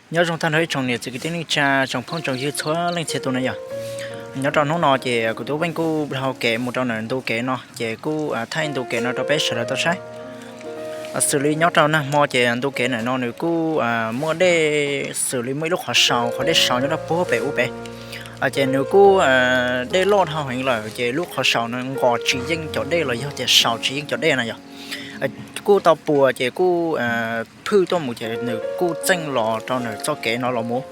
Nyob zoo tag nrho ib tsoom niam txiv kwv tij neej tsa, tsoom phooj tsoom ywg txhua leej txhia tus na yom. Nyob rau hnub no ces kuv tub Veej kuj dhau kev mus rau ntawm ntu kev no ces kuj thaij ntu kev no rau peb sawv daws tau saib. Xws li nyob rau nag hmo ces ntu kev ntawm no nws kuj muaj dej, xws li muaj ib lub qhov sau, qhov dej sau nyob rau puag pem ub pem. Ces nws kuj dej loj dhau heev lawm ces lub qhov sau no nqos tsis yeej cov dej los yog tias sau tsis yeej cov dej na yom. Kuj tau puas ces kuj phwj tuaj mus ces nws kuj txeej los rau nws txoj kev no los mus.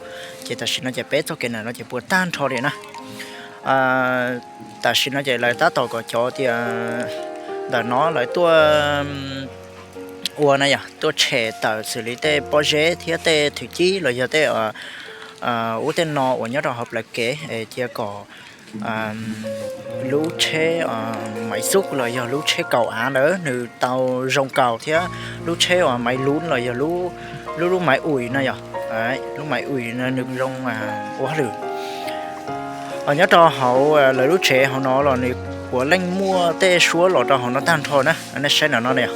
Ces tam sim no ces peb txoj kev ntawm no ces puas tag nrho li na. Tam sim no ces lawv tab tom kom cov tias ntawm no lawv tuaj ua na yom, tuaj tshem tawm xws li tej pob zeb thiab tej thwm cib los yog tej ub tej no uas nyob rau hauv plawv kev es cia kom lub tsheb maiv xub los yog lub tsheb kaum av ntawd nws tau zoo kaus thiab lub tsheb uas maiv luv los yog lub lub maiv uis na yom, lub maiv uis nws zoo ua hauj lwm. Nyob rau hauv lawv lub tsev hauv no los nws puav leej muaj tej suab los rau hauv no tag nrho na, nej saib ntawm no na yom.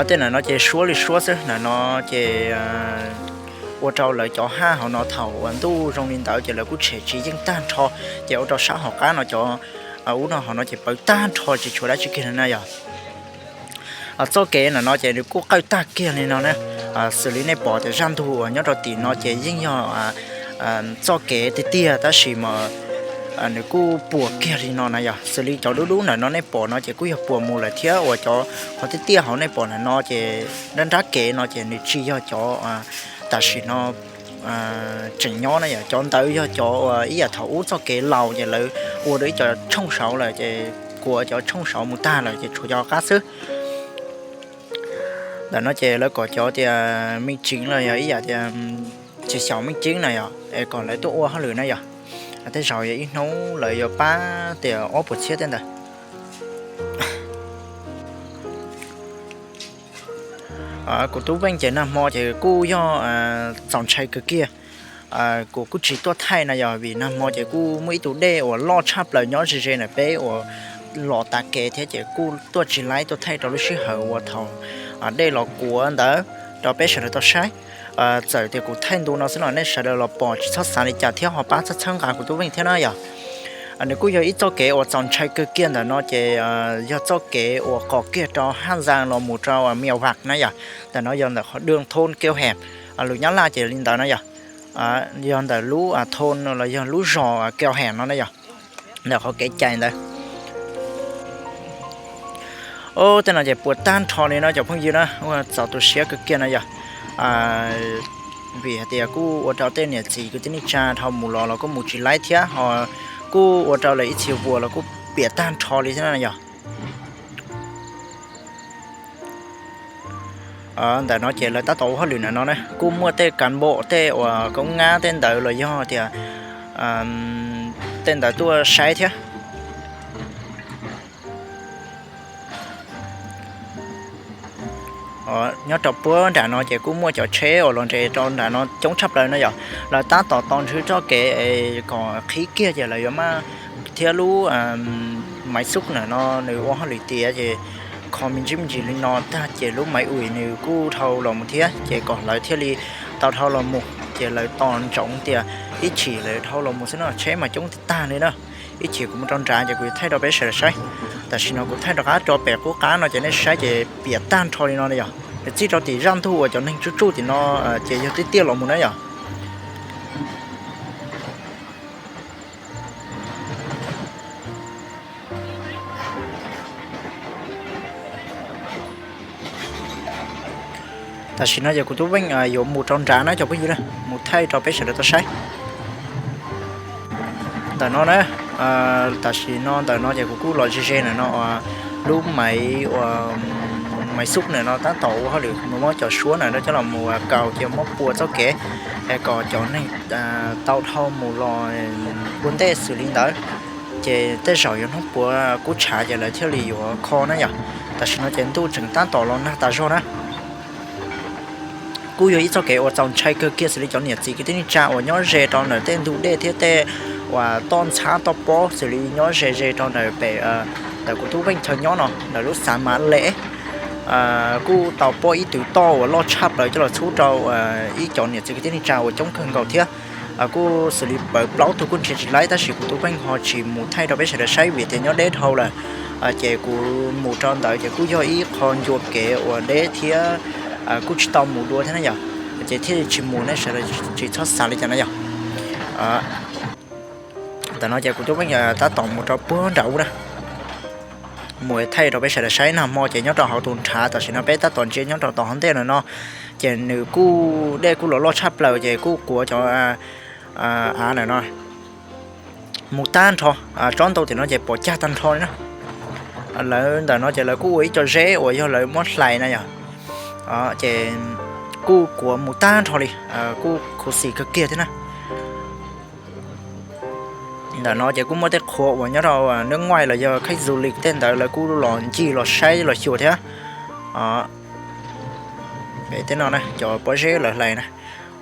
Tej ntawm no ces suab li suab xwb, ntawm no ces ua rau lawv cov haj hauv no thaum uas ntuj zoo li ntawd ces lawv kuj tshem tsis yeej tag nrho, ces ua rau sab hauv qab no cov ub no hauv no ces pawv tag nrho tsis tshuav dab tsi kiag li na yom. Txoj kev ntawm no ces nws kuj qawj tag kiag li no na. Xws li nej pom tias zaj ntug uas nyob rau tim no ces yeej yog txoj kev tiag tiag tab sis mas nws kuj puas kiag li no na yom. Xws li cov dub dub ntawm no nej pom no ces kuj yog puas mus lawm thiab uas cov qhov tiaj tiaj hauv nej pom ntawm no ces nrab nrab kev no ces nws tsis yog cov tam sim no tseem nyob na yom. Cov ntawd yog cov uas ib yam thaum ub txoj kev laus ces lawv ua rau ib co tshooj saud lawm ces kuav cov tshooj saud mus tag lawm ces tshuav cov qab xwb. Ntawm no ces lawv kom cov tias me tseev los yog ib yam tias tsis xyaum me tseev na yom, es kom lawv tuaj ua hauj lwm na yom. Tej zaum yog ib hnub lawv yuav pab tias ob puas txhiab tej ntawd. Kuv tub Veej ces nag hmo ces kuj yog txaus ntshai kawg kiag. Kuv kuj tsis tuaj thaij na yom, vim nag hmo ces kuj muaj ib tug dej uas loj tshaj plaws nyob ze ze ntawm peb uas los tav kev thiab ces kuj tuaj tsis laib tuaj thaij rau lub sij hawm uas thaum dej los kuav ntawd rau peb sawv daws tau saib. Txawm tias kuv thaij ntu no xwb los nej sawv daws los pom tsis txhob xav li cas thiab ho pab txhawb txhawb nqa kuv tub Veej thiab na yom. Nws kuj yog ib txoj kev uas txaus ntshai kawg kiag ntawm no ces yog txoj kev uas qos kiag rau Haj Zas los mus rau Mia Vam na yom. Ntawm no yog ntawm qhov dwj thoo Keo Hem, lus Nyab Laj ces li ntawd na yom. Yog ntawm lub thoo los yog lub zos Keo Hem no na yom, ntawm qhov kev cai ntawd. Tej no ces puas tag nrho li no cov phooj ywg na, ua txaus tu siab kawg kiag no yom. Vim hais tias kuj ua rau tej niam txiv kwv tij neej tsa dhau mus los los kuj mus tsis laib thiab ho kuj ua rau lawv ib txhia vuas los kuj piam tag nrho li thiab na yom. Ntawm no ces lawv tab tom ua hauj lwm ntawm no na, kuj muaj tej kas npom tej uas koob ngab tej ntawd los yog tias tej ntawd tuaj saib thiab. Nyob rau puag nram no ces kuj muaj cov tsheb uas los nres rau nram no coob tshaj plaws na yom. Lawv tab tom tos ntswg txoj kev kom qhib kiag ces lawv yuav maj thiab lub Maiv Xub ntawm no nws ua hauj lwm tiav ces kho me ntsis me ntsis li no tag ces lub Maiv Uim nws kuj dhau los mus thiab ces kom lawv thiaj li tau dhau los mus ces lawv tos ntsoov tias ib chim lawv dhau los mus xwb no tsheb mas coob tag tag li na. Ib chim kuv mus rau nrad ces kuv yuav thaij rau peb sawv daws saib. Tam sim no kuv thaij rov qab rau pem qub qab no ces nej saib ces piam tag nrho li no na yom. Nws txij rau tim zaj ntug uas cov neeg tsuj tsuj tim no ces yog tiaj tiaj los mus na yom. Tam sim no ces kuv tub Veej yuav mus rau nrad na cov phooj ywg na, mus thaij rau peb sawv daws tau saib. Ntawm no na, tam sim no ntawm no ces kuv kuj los ze ze ntawm no, lub Maiv, Maiv Xub ntawm no tab tom ua hauj lwm mus muab cov suab ntawm no coj los mus kaus ces muab pua txoj kev es kom cov neeg tau dhau mus los ua ntej xws li ntawd. Ces tej zaum yuav hnub puav kub tshav ces lawv thiaj li yuav kho na yom. Tam sim no ces ntuj tseem tab tom los nag tas zog na. Kuj yog ib txoj kev uas txaus ntshai kawg kiag xws li cov niam txiv kwv tij neej tsa uas nyob ze rau ntawm tej ntug dej thiab tej uas toj ntxhab toj pob xws li nyob ze ze rau ntawm pem ntawm kuv tub Veej chaw nyob no ntawm lub xav Mav Lem. kuj tau pob ib tug toj uas loj tshaj plaws coj los txhub rau ib cov niam txiv kwv tij neej tsa uas coob kawg nkaus thiab. Kuj xws li pawg plaub tug kuj nrhiav tsis laib tab sis kuv tus pheej ho tsis mus thaij rau peb sawv daws saib vim tias nyob deb dhau lawm. Ces kuv mus rau ntawd ces kuj yog ib qho ncua kev uas deb thiab kuj tsis tau mus dua thiab na yom. Ces thiaj li tsis mus, nej sawv daws tsis txhob xav li cas na yom. Ntawm no ces kuv tus pheej tab tom mus rau puag nram ub na, mus thaij rau peb sawv daws saib. Nag hmo ces nyob rau hauv tus nrhav, tam sim no peb tab tom ntsia nyob rau tom hauv ntej no no, ces nws kuj dej kuj los loj tshaj plaws ces kuj kuav cov av ntawm no mus tag nrho. Tsob ntoo tim no ces pom cag tag nrho li na. Lawv ntawm no ces lawv kuj ua ib co zeb uas yog lawv muab hlais na yom. Ces kuj kuav mus tag nrho li, kuj khuv xim kawg kiag thiab na. Ntawm no ces kuj muaj tej qhua uas nyob rau nab naj los yog kheej du li tej ntawd lawv kuj los ncig los saib los xyuas thiab. Pem tej no na cov pob zeb lawv hlais na.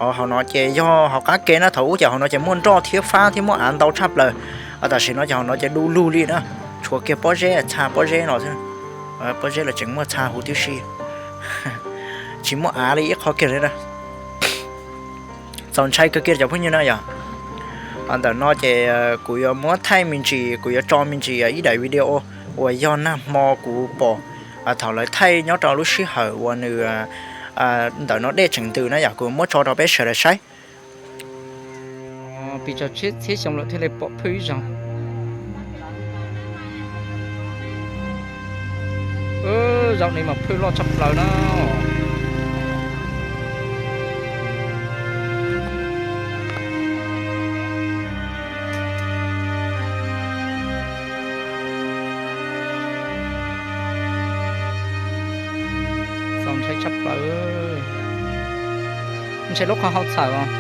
Hauv no ces yog hauv qab ke na, thaum ub ces hauv no ces muaj nroj thiab fab thiab muaj av ntau tshaj plaws. Tam sim no ces hauv no ces du lug li na, tshuav kiag pob zeb, txha pob zeb no xwb. Pob zeb los tseem muaj txha huv tib si, tsis muaj av li ib qho kiag li na. Txaus ntshai kawg kiag cov phooj ywg na yom. Ntawm no ces kuv yuav muab thaij me ntsis, kuv yuav tso me ntsis ib daim video uas yog nag hmo kuv pom thaum lawv thaij nyob rau lub sij hawm uas nws ntawm no dej tseem ntws na yom, kuv muab tso rau peb sawv daws saib. Pis tsog txhiab xyoo lawm thiaj li pom phwj ib zaug. Zaum no mas phwj loj tshaj plaws na. Txaus ntshai tshaj plaws, ntshai lub qhov hau txhawm os.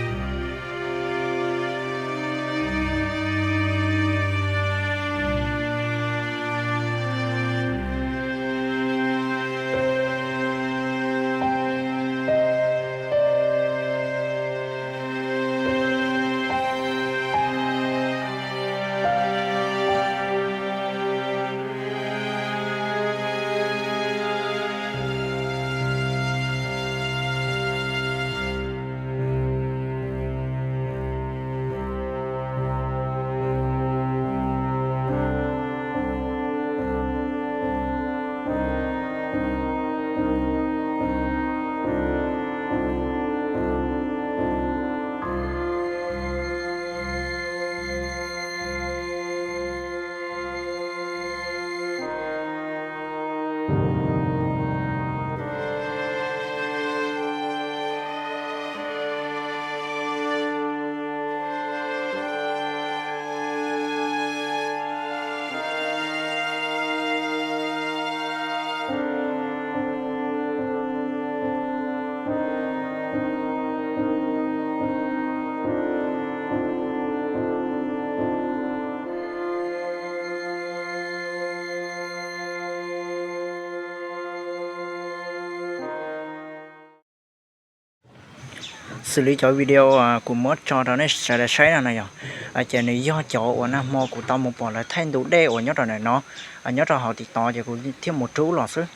Xws li cov video kuv muab tso rau nej sawv daws saib no na yog, ces nws yog cov uas nag hmo kuv tau mus pom lawv thaij ntu dej uas nyob rau ntawm no, nyob rau hauv tim tod ces kuv thiaj mus rub los xwb.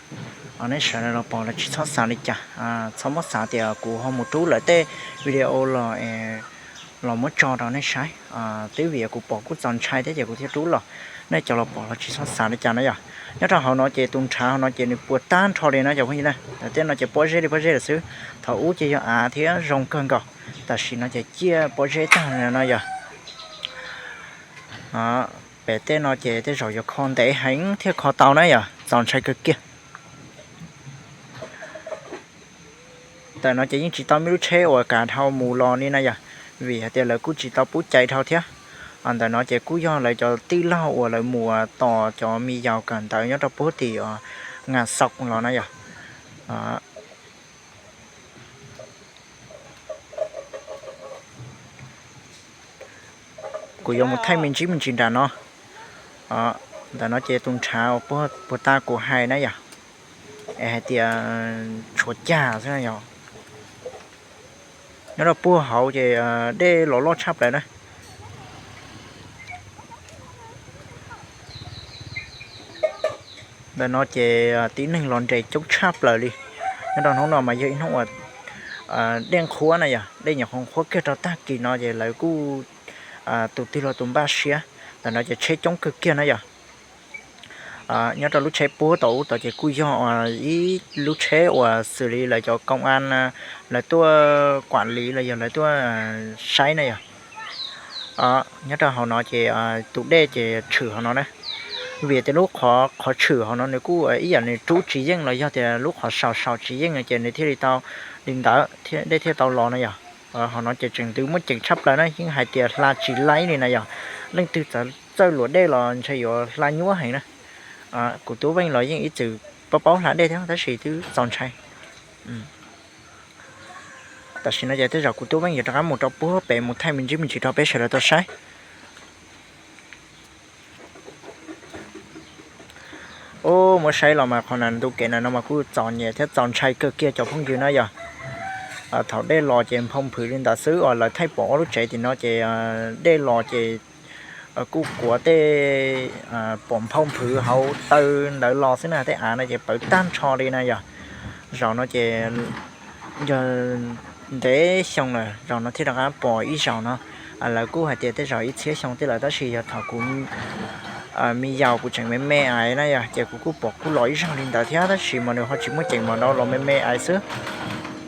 Nej sawv daws los pom los tsis txhob xav li cas, txhob muab xav tias kuv ho mus rub lawv tej video los, los muab tso rau nej saib. Twb vim kuv pom kuj txaus ntshai thiab ces kuv thiaj rub los. Nej cov los pom los tsis txhob xav li cas na yom. Nyob rau hauv no ces tus nrhav hauv no ces nws puas tag nrho li no cov phooj ywg na. Tej no ces pob zeb li pob zeb lawm xwb, thaum ub ces yog av thiab zoo kawg nkaus, tam sim no ces ciaj pob zeb tag no yog. Pem tej no ces tej zaum yuav kho ntev heev thiaj kho tau na yom, txaus ntshai kawg kiag. Ntawm no ces yeej tsis tau muaj lub tsheb uas kav dhau mus los li na yom, vim hais tias lawv kuj tsis tau pub cai dhau thiab. Ntawm no ces kuj yog lawv cov tij laug uas lawv mus tos cov me yaus kawm ntawv nyob rau puag tim Nga Xaus los na yom. Kuv yuav mus thaij me ntsis me ntsis nram no. Ntawm no ces tus nrhav puag ta kuv hais na yom, es hais tias tshuav cag xwb na yom. Nyob rau puag hauv ces dej los loj tshaj plaws na. Ntawm no ces tib neeg los nres coob tshaj plaws li. Nyob rau hnub no mas yog ib hnub uas dej qhuav na yom, dej nyuam qhuav qhuav kiag rau tag kis no ces lawv kuj, tus twg los tus npaj siab. Ntawm no ces tsheb coob kawg kiag na yom. Nyob rau lub tsheb puag tom ub tod ces kuj yog ib lub tsheb uas xws li lawv cov koo a, lawv tuaj kuam li los yog lawv tuaj saib na yom. Nyob rau hauv no ces tus dej ces tshwm hauv no na. Vim tias lub qhov qhov tshwm hauv no nws kuj ib yam nws rub tsis yeej los yog tias lub qhov saus saus tsis yeej ces nws thiaj li tau li ntawd, dej thiaj tau los na yom. Hauv no ces tseem ntws muaj ceem tshaj plaws na, yeej hais tias hla tsis laib li na yom. Leej twg txawj luam dej los ntshe yuav hla nyuaj heev na. Kuv tub Veej los yeej ib txwm paub paub hla dej thiab tab sis twb txaus ntshai. Tam sim no ces tej zaum kuv tub Veej yuav rov qab mus rau puag pem mus thaij me ntsis me ntsis rau peb sawv daws tau saib. Ub, muab saib los mas qhov na ntu kev na no mas kuj txom nyem thiab txaus ntshai kawg kiag cov phooj ywg na yom. Thaum dej los ces nphau nphwv li ntawd xwb os, lawv thaij pom ob lub tsev tim no ces dej los ces kuj kuav tej pom nphau nphwv hauv taw ntawd los xwb na, tej av no ces pawv tag nrho li na yom. Zaum no ces yog ntev xyoo lawm zaum no thiaj rov qab pom ib zaug no. Lawv kuj hais tias tej zaum ib txhiab xyoo tej lawm tab sis yog thaum kuv me yaus kuv tseem me me ais na yom ces kuv kuj pom kuj los ib zaug li ntawd thiab tab sis mas nws ho tsis muaj ceem mas no los me me ais xwb.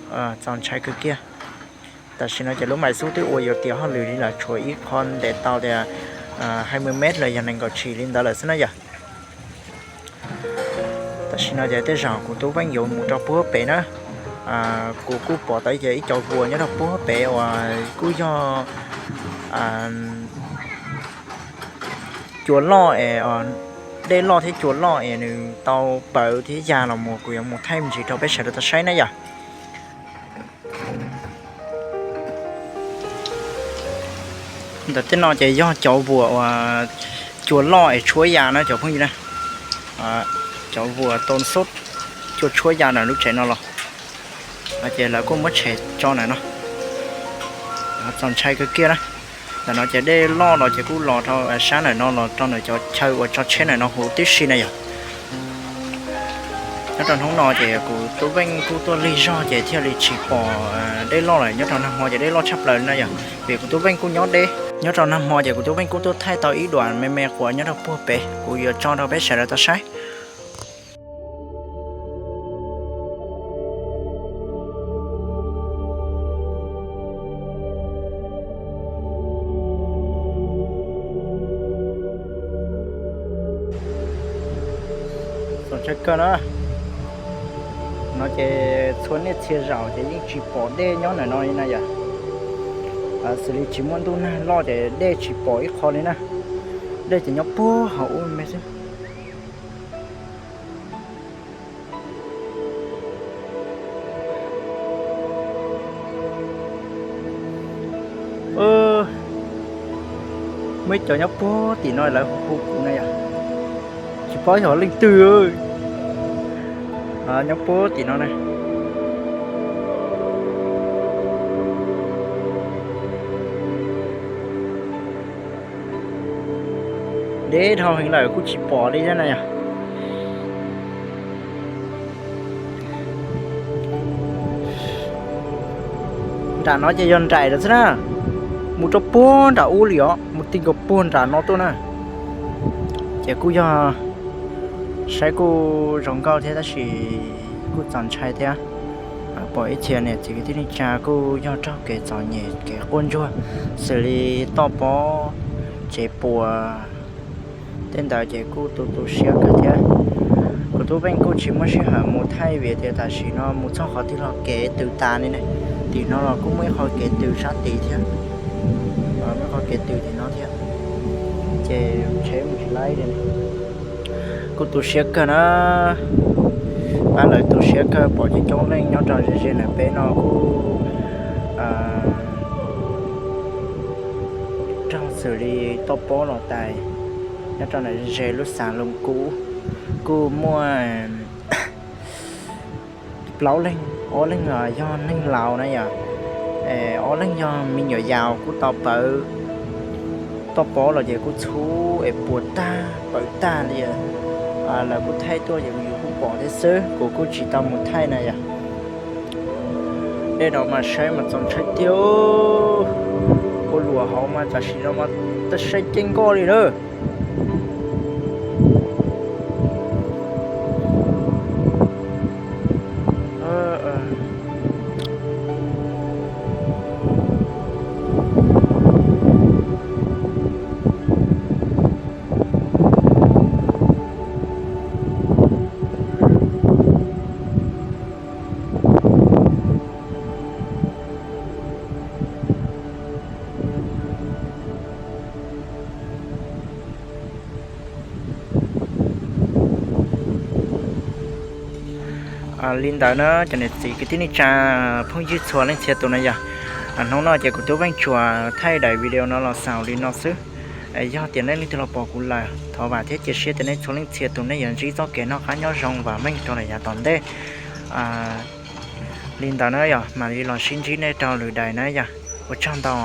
Txaus ntshai kawg kiag. Tam sim no ces lub mais xub twb ua yuav tiav hauj lwm li lawm, tshuav ib qho ntes tau tias hai mươi mét los yog nees nkaum tshim li ntawd lawm xwb na yom. Tam sim no ces tej zaum kuv tub Veej yuav mus rau puag pem na. Kuv kuj pom tau ib co vuas nyob rau puag pem uas kuj yog cua loj es, dej loj thiab cua loj es nws tau pawv thiab ya los mus, kuv yuav mus thaij me ntsis rau peb sawv daws tau saib na yom. Ntawm tej no ces yog cov vuas uas cua loj es tshuab ya na cov phooj ywg na. Cov vuas tau xub cua tshuab ya ntawm lub tsev no los, ces lawv kuj muab tshem tso ntawm no. Txaus ntshai kawg kiag na. Ntawm no ces dej loj los ces kuj los rau sab ntawm no los rau ntawm cov chaw uas tso tsheb ntawm no huv tib si na yom. Nyob rau hnub no ces kuv tub Veej kuj tuaj lig zog ces thiaj li tsis pom dej loj lawm. Nyob rau nag hmo ces dej loj tshaj plaws li na yom, vim kuv tub Veej kuj nyob deb. Nyob rau nag hmo ces kuv tub Veej kuj tuaj thaij tau ib duam me me quas nyob rau puag pem, kuv yuav tso rau peb sawv daws tau saib. Txaus ntshai kawg na. No ces txhua niaj txhia zaus ces yeej tsis pom dej nyob ntawm no li na yom. Xws li tsis muaj ntuj nag loj ces dej tsis pom ib qho li na. Dej ces nyob puag hauv ub me xwb. Muaj ib co nyob puag tim no lawv hu kuv na yom. Tsis paub yog leej twg. Nyob puag tim no na. Deb dhau heev lawm kuj tsis pom li thiab na yom. Nram no ces yog nraim lawm xwb na. Mus rau puag nram ub li os, mus ti nkaus puag nram no tuaj na. Ces kuj yog saib kuj zoo nkauj thiab tab sis kuj txaus ntshai thiab. Pom ib txhia niam txiv kwv tij neej tsa kuj yog raug kev txom nyem kev quaj ntsuag xws li toj pob, tsev puas, tej ntawd ces kuj tu tu siab kawg thiab. Kuv tub Veej kuj tsis muaj sij hawm mus thaij vim tias tam sim no mus txog qhov twg los kev tws tas li ne. Tim no los kuj muaj ib qho kev tws sab tid thiab, muaj ib qho kev tws tim no thiab, ces tsheb mus tsis laib li. Kuj tu siab kawg na. Pab lawv tu siab kawg pom coob coob leej nyob rau ze ze ntawm peb no kuj raug xws li toj pob los tais. Nyob rau ntawm ze lub xas Loos Kub kuj muaj plaub leeg, ob leeg yog neeg laus na yom, ob leeg yog me nyuam yaus kuj tau pawv. Toj pob los ces kuj txhub es puas tag pawv tag li. Lawv kuj thaij tuaj ces kuv yuav kuj pom thiab xwb, kuv kuj tsis tau mus thaij na yom. Dej no mas saib mas txaus ntshai tiag. Ua luam hauv mas tam sim no mas saib ceeb nkoj li na. Li ntawd na cov niam txiv kwv tij neej tsa phooj ywg txhua leej txhia tus na yom. Hnub no ces kuv Tub Veej tsuas thaij daim video no los xaus li no xwb. Yog tias nej leej twg los pom kuv lawm, thov vam thiab cia siab tias nej txhua leej txhia tus nej yuav ntsib txoj kev noj qab nyob zoo vam meej rau lawm yav tom ntej. Li ntawd na yom, mam li los sib ntsib nej rau lwm daim na yom. Ua tsaug ntau.